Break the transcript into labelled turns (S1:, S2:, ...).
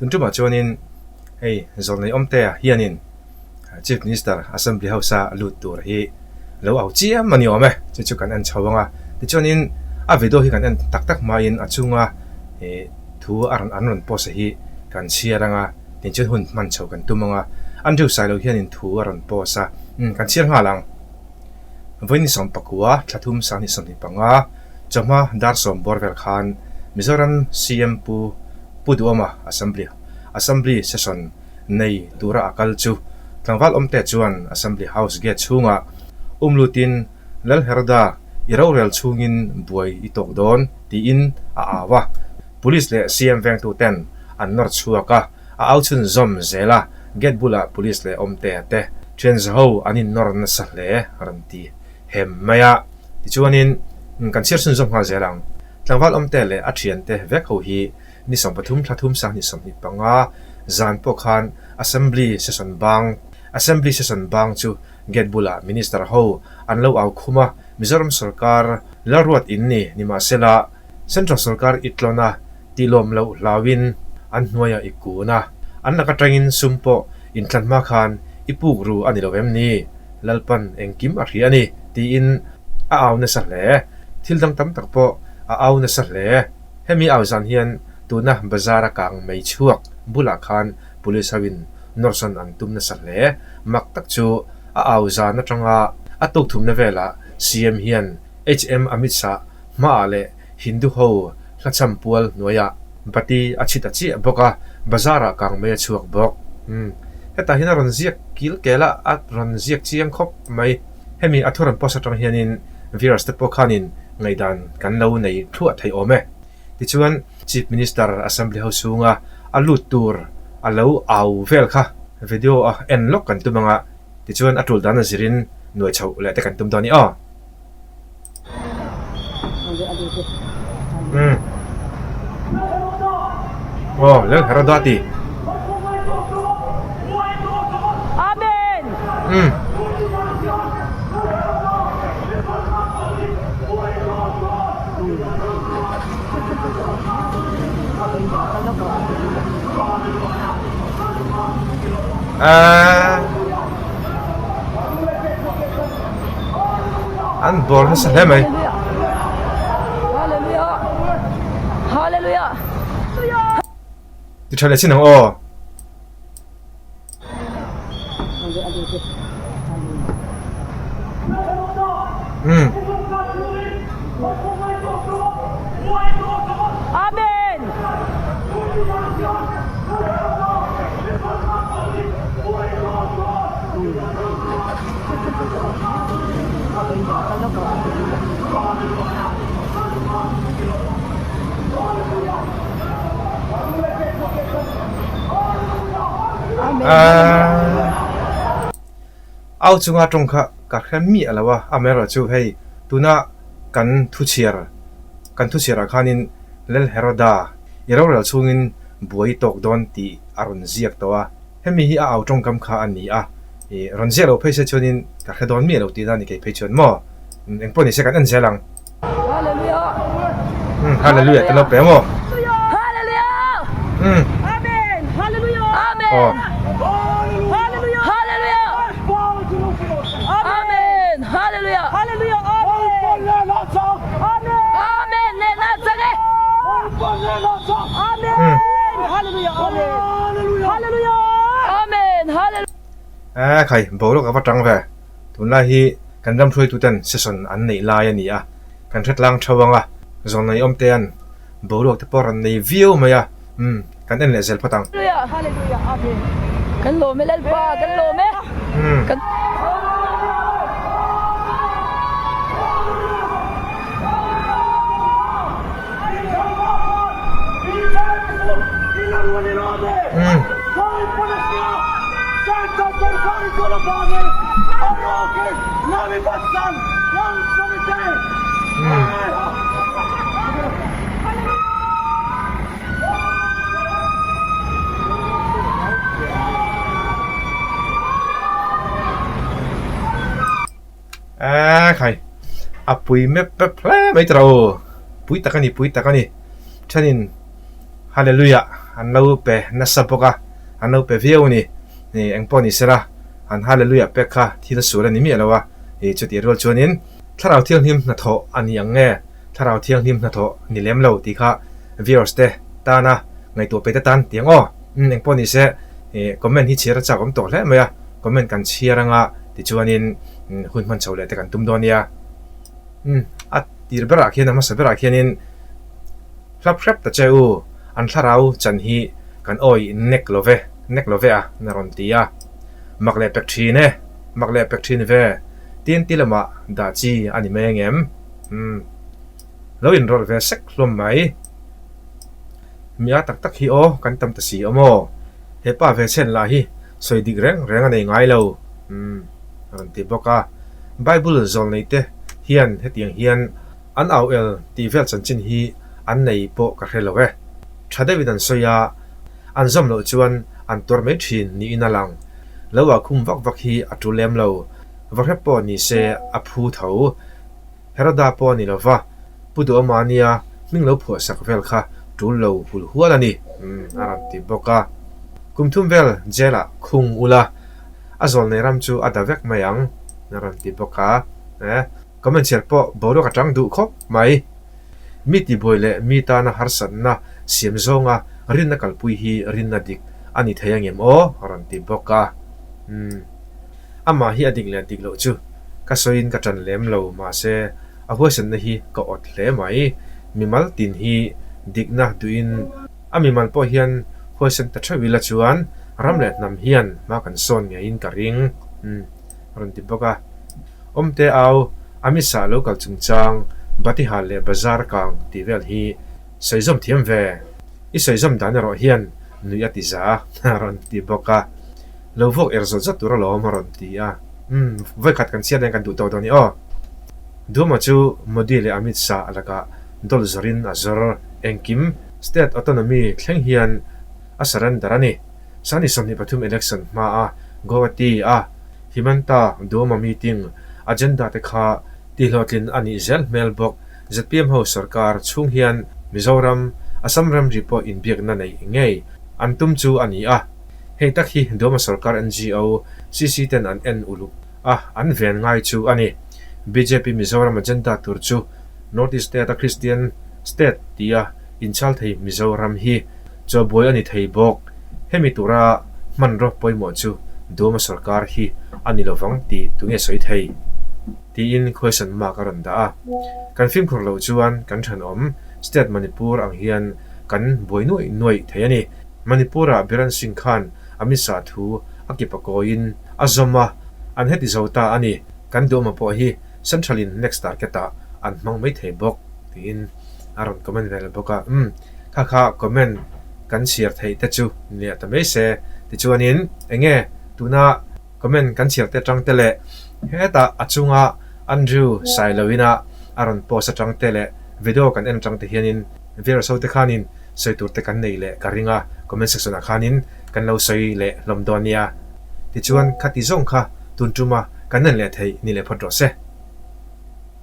S1: Tun tumah chuanin hei Zawlnei Awmtea hianin Chief Minister Assembly House a lut tur hi lo au chiam a ni awm e, chu chu kan en chho ang a. Tichuanin a video hi kan en tak tak hmain a chunga ih thu a rawn an rawn post a hi kan chhiar ang a, tinchuan hun hman chho kan tum ang a. Andrew Sailo hianin thu a rawn post a, umm kan chhiar nghal ang. Vawiin ni 19, thla thum sang ni 25, chawhma dar sawm bawr vel khan Mizoram CM Pu Pu Duhawma Assembly Assembly Session nei tura a kal chu tlangval awmte chuan Assembly House gate chhungah um lutin Lal Heroda i rorel chhungin buai i tawk dawn tiin a au a, Police leh CM vengtuten an nawr chhuak a. A au chhun zawm zel a, gate bulah police leh awmtea te thian zaho an innawr nasa hle a rawn ti hem mai a. Tichuanin kan chhiar chhun zawm nghal zel ang. Tlangval awmtea leh a thiante vek ho hi ni 13 thla thum sang ni 25 zan pawh khan Assembly session bang Assembly session bang chu gate bulah Minister ho an lo au khum a, Mizoram sawrkar Lalruat in ni nimahsela Central sawrkar i tlawn a, Tihlawm loh hlauin an hnuaiah i kun a, an lak atangin sum pawh inthlan hma khan i puk ru a ni lo em ni? Lalpan engkim a hria a ni, tiin a au nasa hle. Thil dang tam tak pawh a au nasa hle. Hemi au zan hian tuna bazar a kang mei chhuak bulah khan police hoin nawrsawn an tum nasa hle. Mak tak chu a au zan atanga a tuk thumna velah CM hian HM Amit Shah hmaah leh Hindu ho hlachham pual hnuaiah bati a chhit a chiah bawk a, bazar ah kang mai a chhuak bawk. Umm. Hetah hian a rawn ziak kil kel a, a rawn ziak chiang khawp mai. Hemi a thu rawn post atang hianin viewers te pawh khanin ngaihdan kan lo nei thluah thei awm e. Tichuan Chief Minister Assembly ho chhunga a lut tur a lo au vel kha video a en lawk kan tum anga, tichuan a tul dan a zirin nuai chhoh leh te kan tum dawn a ni aw. Umm aw lel her a da ti
S2: Amen
S1: umm Aaa. An bawr nasa hle mai. Ti tha leh chin ang aw. Umm.
S2: Amen.
S1: Au chunga tawng kha ka hre miah lo a, amaherawhchu hei tuna kan thuchhiar kan thuchhiarah khanin Lal Heroda i rorel chhungin buai tawk dawn tih a rawn ziak tawh a. Hemi hi a au tawngkam kha a ni a, i rawn ziah lo phei se chuanin ka hre dawn miah lo tihna a ni kei phei chuan maw? Eng pawh ni se kan en zel ang.
S2: Hallelujah!
S1: Umm Hallelujah te lo pe maw?
S2: Hallelujah!
S1: Umm.
S2: Amen! Hallelujah! Amen!
S1: Aw.
S2: Hallelujah! Hallelujah! Amen! Hallelujah! Hallelujah! Amen! Amen! Ne na chang e! Amen!
S1: Umm.
S2: Hallelujah! Amen! Hallelujah! Amen! Hallelujah!
S1: Eeh khai, boruak a va tang ve. Tunlai hi kan ram hruaituten session an neih lai a ni a, kan hre tlang theuh ang a, zawn nei awm te an boruak te pawh rawn nei viau mai a, umm kan en leh zel phawt ang.
S2: Hallelujah! Hallelujah! Amen! Kan lawm e Lalpa, kan lawm e.
S1: Umm.
S2: Kan.
S1: Eee khai a pui mep mep hle mai tawh o pui tak a ni pui tak a ni thenin hallelujah an lo pe nasa bawk a, an lo pe viau a ni. Engpawh ni sela, an Hallelujah pek kha thil sual a ni miah lo a, chutih rual chuanin Thlarau Thianghlim hnathawh a ni ang nge Thlarau Thianghlim hnathawh ni lem lo tih kha viewers te tana ngaihtuah peih te tan ti ang aw. Umm engpawh ni se comment hi chhiar a chak awm tawh hle mai a, comment kan chhiar anga tichuanin hun hman chho leh te kan tum dawn nia. Umm a tir berah khian a hmasa berah khianin hlap hrep ta che u, an thlarau chan hi kan awi nek lo ve, nek lo ve a na rawn ti a. Mak leh pek thin e, mak leh pek thin ve, tin ti lamah dah chi a ni mai angem? Umm lo inrawlh ve sek hlawm mai. Mi a tak tak hi aw kan tam ta si awm aw. He pa ve chhen lah hi sawi dik reng reng a nei ngai lo umm a rawn ti bawk a. Bible zawlnei te hian hetiang hian an au el tih vel chanchin hi an nei pawh ka hre lo e. Tha deuhin an sawi a, an zawm loh chuan an tuar mai thin niin a lang. Lo ah khum vak vak hi a tul lem lo. Vahrep pawh ni se a phu tho. Heroda pawh a ni lo va, Pu Duhawma nia hming lo phuah sak vel kha tul lo hul hual a ni, a rawn ti bawk a. Kum thum vel jail ah khung ula, a zawlnei ram chu a da vek mai ang, a rawn ti bawk a. Comment chhiar pawh boruak a tang duh khawp mai. Mi tibuai leh mi tana harsatna siam zawnga rinna kalpui hi rinna dik a ni thei angem aw, a rawn ti bawk a. Amah hi a dik leh dik loh chu ka sawiin ka ṭan lem lo, mahse a huaisanna hi ka awt hle mai. Mimal tin hi dikna duhin a mimal pawh hian huaisan ta ṭheuh ila chuan ram leh hnam hian hma kan sawn ngeiin ka ring a rawn ti bawk a. Awmte au, Amit Shah lo kal chungchang, Batihal leh Bazar kang tih vel hi sawi zawm thiam ve. I sawi zawm dan erawh hian nuih a ti za a rawn ti bawk a. Lo vuak er zawt zawt tur alawm a rawn ti a. Umm, vawikhat kan chhiat nen kan duh tawh dawn i aw. Duma chu Modi leh Amit Shah lakah dawlh zawrin a zawr. Engkim state autonomy thleng hian a surrender a ni. Sani 23 election hmaa Guwahati a Himanta Duhoma meeting agenda te kha tihhlawhtlin a nih zel hmel bawk. Zpm ho sorkar chhung hian Mizoram, Assam ramri pawh inbiakna neih ngei an tum chu a ni a. Hei tak hi Doma sorkar NGO, CC ten an en uluk a, an ven ngai chu a ni. Bjp Mizoram agenda tur chu North East state a Christian state tia inchhal thei Mizoram hi chawbuai a ni thei bawk. Hemi tura hmanraw pawimawh chu Doma sorkar hi a ni lovang tih tunge sawi thei? tiin question mark a rawn dah a. Kan fimkhur loh chuan kan thenawm state Manipur ang hian kan buai nuaih nuaih thei a ni. Manipur-ah Biren Singh khan Amit Shah thu a kip a kawiin a zawm a, an heti zo ta a ni. Kan duhawma pawh hi Central-in next target-ah an hmang mai thei bawk, tiin a rawn comment vel bawk a. Umm, kha kha comment kan chhiar theih te chu ni leh ta mai se. Tichuanin enge tuna comment kan chhiar te atang te leh hetah a chunga Andrew Sailoina a rawn post atang te leh video kan en atang te hianin viewers ho te khanin sawi tur te kan nei leh ka ring a, comment section ah khanin kan lo sawi leh hlawm dawn nia. Tichuan khati zawng kha tun tuma kan en leh theih ni leh phawt rawh se.